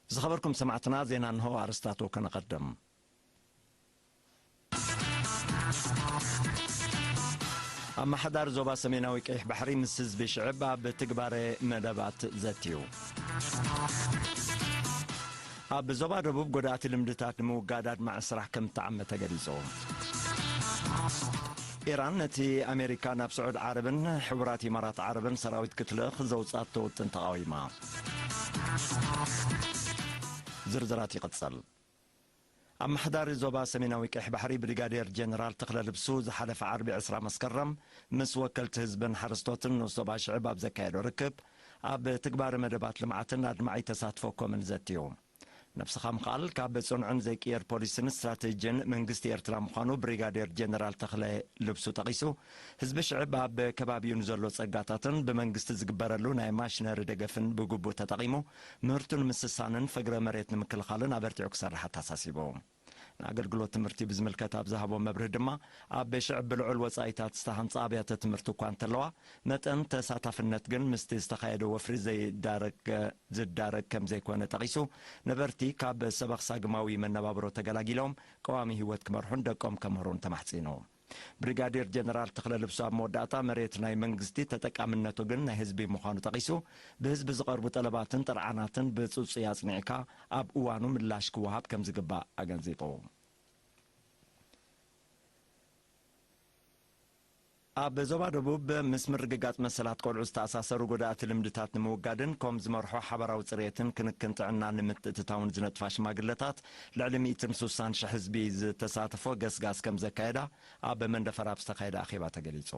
ዝኸበርኩም ሰማዕትና፣ ዜና እንሆ፣ ኣርስታቱ ከነቐድም። ኣመሓዳሪ ዞባ ሰሜናዊ ቀይሕ ባሕሪ ምስ ህዝቢ ሽዕብ ኣብ ትግባረ መደባት ዘትዩ። ኣብ ዞባ ደቡብ ጎዳእቲ ልምድታት ንምውጋድ ኣድማዒ ስራሕ ከም እተዓመ ተገሊጹ። ኢራን ነቲ ኣሜሪካ ናብ ስዑድ ዓረብን ሕቡራት ኢማራት ዓረብን ሰራዊት ክትልእኽ ዘውጻቶ ውጥን ተቓዊማ። ዝርዝራት ይቕጽል። ኣመሓዳሪ ዞባ ሰሜናዊ ቀይሕ ባሕሪ ብሪጋዴር ጀነራል ተኽለ ልብሱ ዝሓለፈ ዓርቢ ዕስራ መስከረም ምስ ወከልቲ ህዝብን ሓረስቶትን ንኡስ ዞባ ሽዕብ ኣብ ዘካየዶ ርክብ፣ ኣብ ትግባረ መደባት ልምዓትን ኣድማዒ ተሳትፎ ኮምን ዘትዩ። ነብስኻ ምኽኣል ካብ ጽኑዕን ዘይቅየር ፖሊስን ስትራቴጂን መንግስቲ ኤርትራ ምዃኑ ብሪጋዴር ጀነራል ተኽለ ልብሱ ጠቒሱ፣ ህዝቢ ሽዕብ ኣብ ከባቢኡ ንዘሎ ጸጋታትን ብመንግስቲ ዝግበረሉ ናይ ማሽነሪ ደገፍን ብግቡእ ተጠቒሙ ምህርቱ ንምስሳንን ፍግረ መሬት ንምክልኻልን ኣበርቲዑ ክሰርሕ ኣተሓሳሲቡ። ንኣገልግሎት ትምህርቲ ብዝምልከት ኣብ ዝሃቦ መብርሂ ድማ፣ ኣብ ሽዕብ ብልዑል ወጻኢታት ዝተሃንጻ ኣብያተ ትምህርቲ እኳ እንተለዋ፣ መጠን ተሳታፍነት ግን ምስቲ ዝተኻየደ ወፍሪ ዘይዳረግ፣ ዝዳረግ ከም ዘይኮነ ጠቒሱ፣ ነበርቲ ካብ ሰበኽ ሳግማዊ መነባብሮ ተገላጊሎም ቀዋሚ ህይወት ክመርሑን ደቆም ከምህሩን ተማሕጺኑ። ብሪጋዴር ጀነራል ተኽለ ልብሱ ኣብ መወዳእታ፣ መሬት ናይ መንግስቲ፣ ተጠቃምነቱ ግን ናይ ህዝቢ ምዃኑ ጠቒሱ፣ ብህዝቢ ዝቐርቡ ጠለባትን ጥርዓናትን ብጽጹይ ኣጽኒዕካ ኣብ እዋኑ ምላሽ ክወሃብ ከም ዝግባእ ኣገንዚቡ። ኣብ ዞባ ደቡብ ምስ ምርግጋጽ መሰላት ቆልዑ ዝተኣሳሰሩ ጎዳእቲ ልምድታት ንምውጋድን ኮም ዝመርሖ ሓባራዊ ጽሬትን ክንክን ጥዕና ንምትእትታውን ዝነጥፋ ሽማግለታት ልዕሊ ሚእትን ሱሳን ሽሕ ህዝቢ ዝተሳተፎ ገስጋስ ከም ዘካየዳ ኣብ መንደፈራ ኣብ ዝተኻየደ ኣኼባ ተገሊጹ።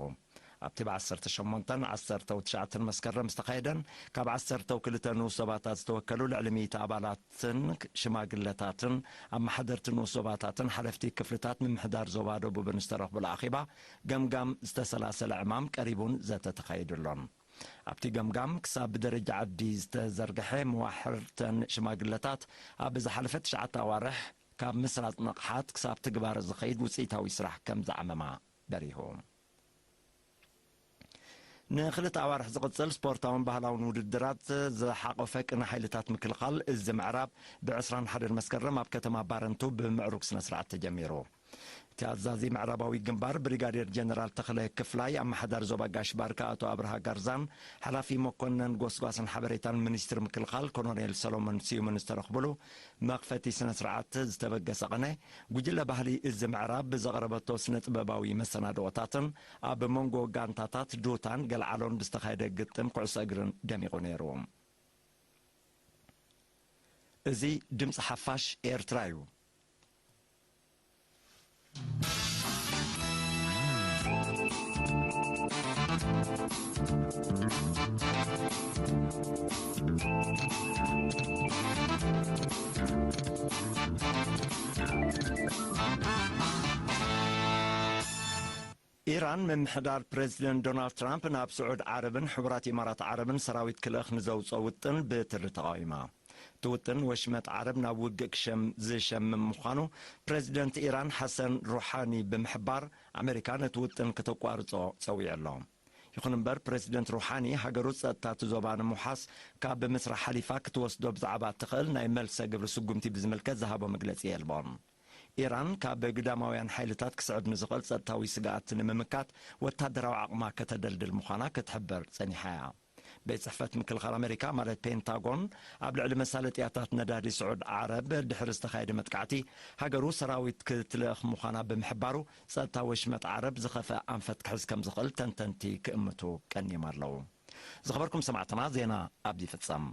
ኣብቲ ብ ዓሰርተ ሸሞንተን ዓሰርተ ትሽዓተን መስከረም ዝተኻየደን ካብ ዓሰርተ ክልተ ንኡስ ዞባታት ዝተወከሉ ልዕሊ ሚእቲ ኣባላትን ሽማግለታትን ኣመሓደርቲ ንኡስ ዞባታትን ሓለፍቲ ክፍልታት ምምሕዳር ዞባ ደቡብን ዝተረኽቡሉ ኣኼባ፣ ገምጋም ዝተሰላሰለ ዕማም ቀሪቡን ዘተ ተኻይዱሎን። ኣብቲ ገምጋም ክሳብ ብደረጃ ዓዲ ዝተዘርግሐ መዋሕርተን ሽማግለታት ኣብ ዝሓለፈ ትሽዓተ ኣዋርሕ ካብ ምስራጽ ንቕሓት ክሳብ ትግባር ዝኸይድ ውጽኢታዊ ስራሕ ከም ዝዓመማ በሪሁ። ንክልተ ኣዋርሕ ዝቕጽል ስፖርታውን ባህላውን ውድድራት ዝሓቖፈ ቅነ ሓይልታት ምክልኻል እዚ ምዕራብ ብ ዕስራን ሓደን መስከረም ኣብ ከተማ ባረንቱ ብምዕሩግ ስነ ስርዓት ተጀሚሩ። እቲ ኣዛዚ ምዕራባዊ ግንባር ብሪጋዴር ጀነራል ተኽለ ክፍላይ፣ ኣመሓዳሪ ዞባ ጋሽ ባርካ ኣቶ ኣብርሃ ጋርዛን ሓላፊ መኮነን ጎስጓስን ሓበሬታን ሚኒስትሪ ምክልኻል ኮሎኔል ሰሎሞን ስዩምን ዝተረኽብሉ መኽፈቲ ስነ ስርዓት ዝተበገሰ ቅነ፣ ጉጅለ ባህሊ እዚ ምዕራብ ብዘቕረበቶ ስነ ጥበባዊ መሰናድኦታትን ኣብ መንጎ ጋንታታት ዱታን ገልዓሎን ብዝተኻየደ ግጥም ኩዕሶ እግርን ደሚቑ ነይሩ። እዚ ድምፂ ሓፋሽ ኤርትራ እዩ። ኢራን፣ ምምሕዳር ፕሬዚደንት ዶናልድ ትራምፕ ናብ ስዑድ ዓረብን ሕቡራት ኢማራት ዓረብን ሰራዊት ክልእኽ ንዘውፅኦ ውጥን ብትሪ ተቓዊማ። እቲ ውጥን ወሽመጥ ዓረብ ናብ ውግእ ክሸም-፣ ዝሸምም ምዃኑ ፕሬዚደንት ኢራን ሓሰን ሩሓኒ ብምሕባር፣ ኣሜሪካ ነቲ ውጥን ከተቋርጾ ጸዊዑ ኣሎ። ይኹን እምበር፣ ፕሬዚደንት ሩሓኒ ሃገሩ ጸጥታ እቲ ዞባ ንምውሓስ ካብ ምስራሕ ሓሊፋ ክትወስዶ ብዛዕባ እትኽእል ናይ መልሰ ግብሪ ስጉምቲ ብዝምልከት ዝሃቦ መግለጺ የልቦን። ኢራን ካብ ግዳማውያን ሓይልታት ክስዕብ ንዝኽእል ጸጥታዊ ስግኣት ንምምካት ወታደራዊ ዓቕማ ከተደልድል ምዃና ክትሕብር ጸኒሓ እያ። ቤት ጽሕፈት ምክልኻል ኣሜሪካ፣ ማለት ፔንታጎን፣ ኣብ ልዕሊ መሳለጥያታት ነዳዲ ስዑድ ዓረብ ድሕሪ ዝተኻየደ መጥቃዕቲ፣ ሃገሩ ሰራዊት ክትልእኽ ምዃና ብምሕባሩ፣ ጸጥታ ወሽመጥ ዓረብ ዝኸፍአ ኣንፈት ክሕዝ ከም ዝኽእል ተንተንቲ ክእምቱ ቀኒዮም ኣለዉ። ዝኸበርኩም ሰማዕትና፣ ዜና ኣብዚ ይፍጸም።